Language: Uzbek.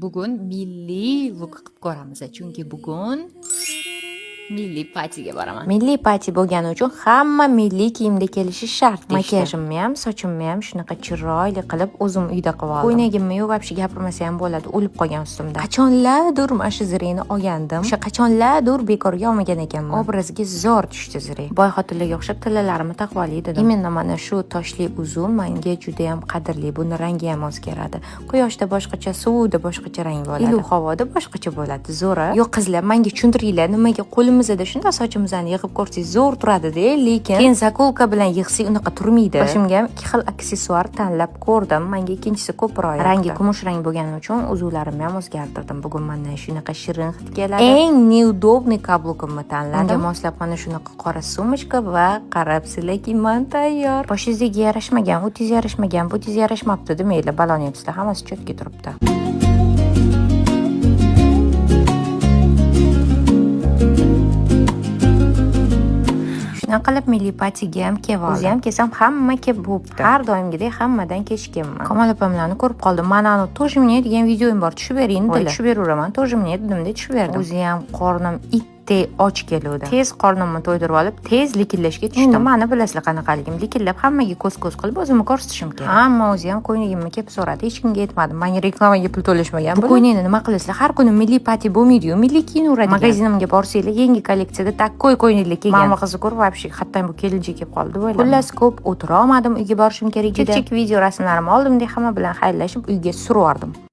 Bugun milliy look qilib ko'ramiz, chunki bugun milliy patiga boraman. Milliy pati bo'lgani uchun hamma milliy kiyimda kelishi shart deyishdi. Makiyajimni ham, sochimni ham shunaqa chiroyli qilib o'zim uyda qilib oldim. Ko'ylagimni yo'q, вообще gapirmasa ham bo'ladi, o'lib qolgan ustimda. Qachonlardir mana shu зрени olgandim. O'sha qachonlardir bekorga olmagan ekanman. Obrazga zo'r tushdi зрени. Boy xotinlarga o'xshab tillalarimni taqib olay dedim. Именно mana shu toshli uzum menga juda ham qadrli. Buni rangi ham o'zgaradi. Quyoshda boshqacha, suvda boshqacha rang bo'ladi. Iliq havoda boshqacha bo'ladi. Zo'r. Yo'q, qizlar, menga tushuntiringlar, nimaga qo'limizda shundoq sochimizni yig'ib ko'rsak zo'r turadi-da, lekin keyin заколка bilan yig'sak unaqa turmaydi. Boshimga ham ikki xil aksessuar tanlab ko'rdim. Menga ikkinchisi ko'proq yoqdi. Rangi kumush rang bo'lgani uchun uzuklarimni ham o'zgartirdim. Bugun mendan shunaqa shirin hid keladi. Eng неудобный каблук imni tanladim. Unga moslab mana shunaqa qora сумочка va qarabsizlarki, man tayyor. Boshingizga yarashmagan, u tez yarashmagan, bu tez yarashmabdi demanglar, baloni yebsizlar, hammasi чётко turibdi. Shunaqa qilib milliy patiga ham kelib oldim. O'zi ham kelsam hamma kelib bo'libdi. Har doimgidek hammadan kechikkanman. Kamol opamlarni ko'rib qoldim. Mana anu "Тоже мне" degan videoyim bor, tushib bering dedilar. Tushib beraveraman, "Тоже мне" dedimda tushib berdim. O'zi ham qornim itdek och keluvdi. Tez qornimni to'ydirib olib, tez likillashga tushdim. Endi mani bilasizlar qanaqaligim. Likillab hammaga ko'z-ko'z qilib o'zimni ko'rsatishim kerak. Hamma o'zi ham ko'ylagimni kelib so'radi. Hech kimga aytmadim. Menga reklamaga pul to'lashmagan. Bu ko'ylakni nima qilasizlar? Har kuni milliy pati bo'lmaydi-yu, milliy kiyinaveradigan. Magazinimga borsanglar, yangi kolleksiyada такой ko'ylaklar kelgan. Mama qizni ko'rib, вообще hatto bu kelinchak kelib qoldi deb o'yladim. Xullas, ko'p o'tira olmadim, uyga borishim kerak edi. Chek video rasmlarimni oldimda hamma bilan xayrlashib uyga surib yubordim.